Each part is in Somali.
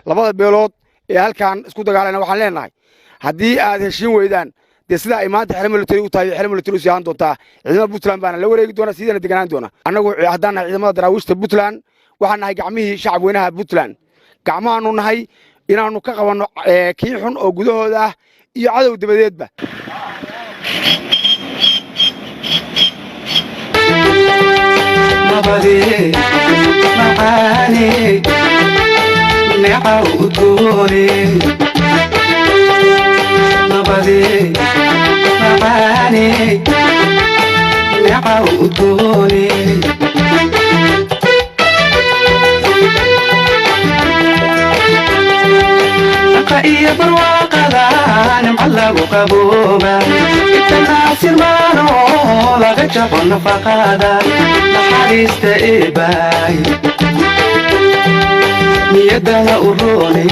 Labada beelood ee halkan isku dagaalayna waxaan leenahay, haddii aad heshiin weydaan, dee sidaa ay maanta xero military u tahay xero military u sii ahaan doontaa. Ciidamada Puntland baana la wareegi doona, sidiina deganaan doona. Annagu haddaan nahay ciidamada Daraawiishta Puntland, waxaan nahay gacmihii shacab weynaha Puntland. Gacmahaanu nahay inaannu ka qabanno kii xun oo gudahooda ah iyo cadow dabadeedba. Nabade macaane, neecaw udgoone, nabade macaane, neecaw udgoone. Dhaqa iyo barwaaqada nimco lagu qabooba, intan aasirmaano laga jabo nafaqada, naxariista eebaay niyadana u roone.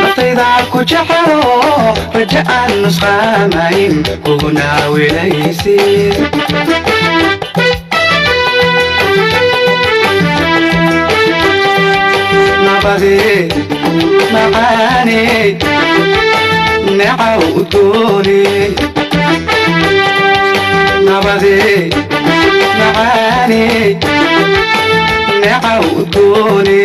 Naftaydaa ku jecelo, raja aan nusqaamayn kuguna wilaysid. Nabade macaane, neecaw udgoone, nabade macaane, neecaw udgoone.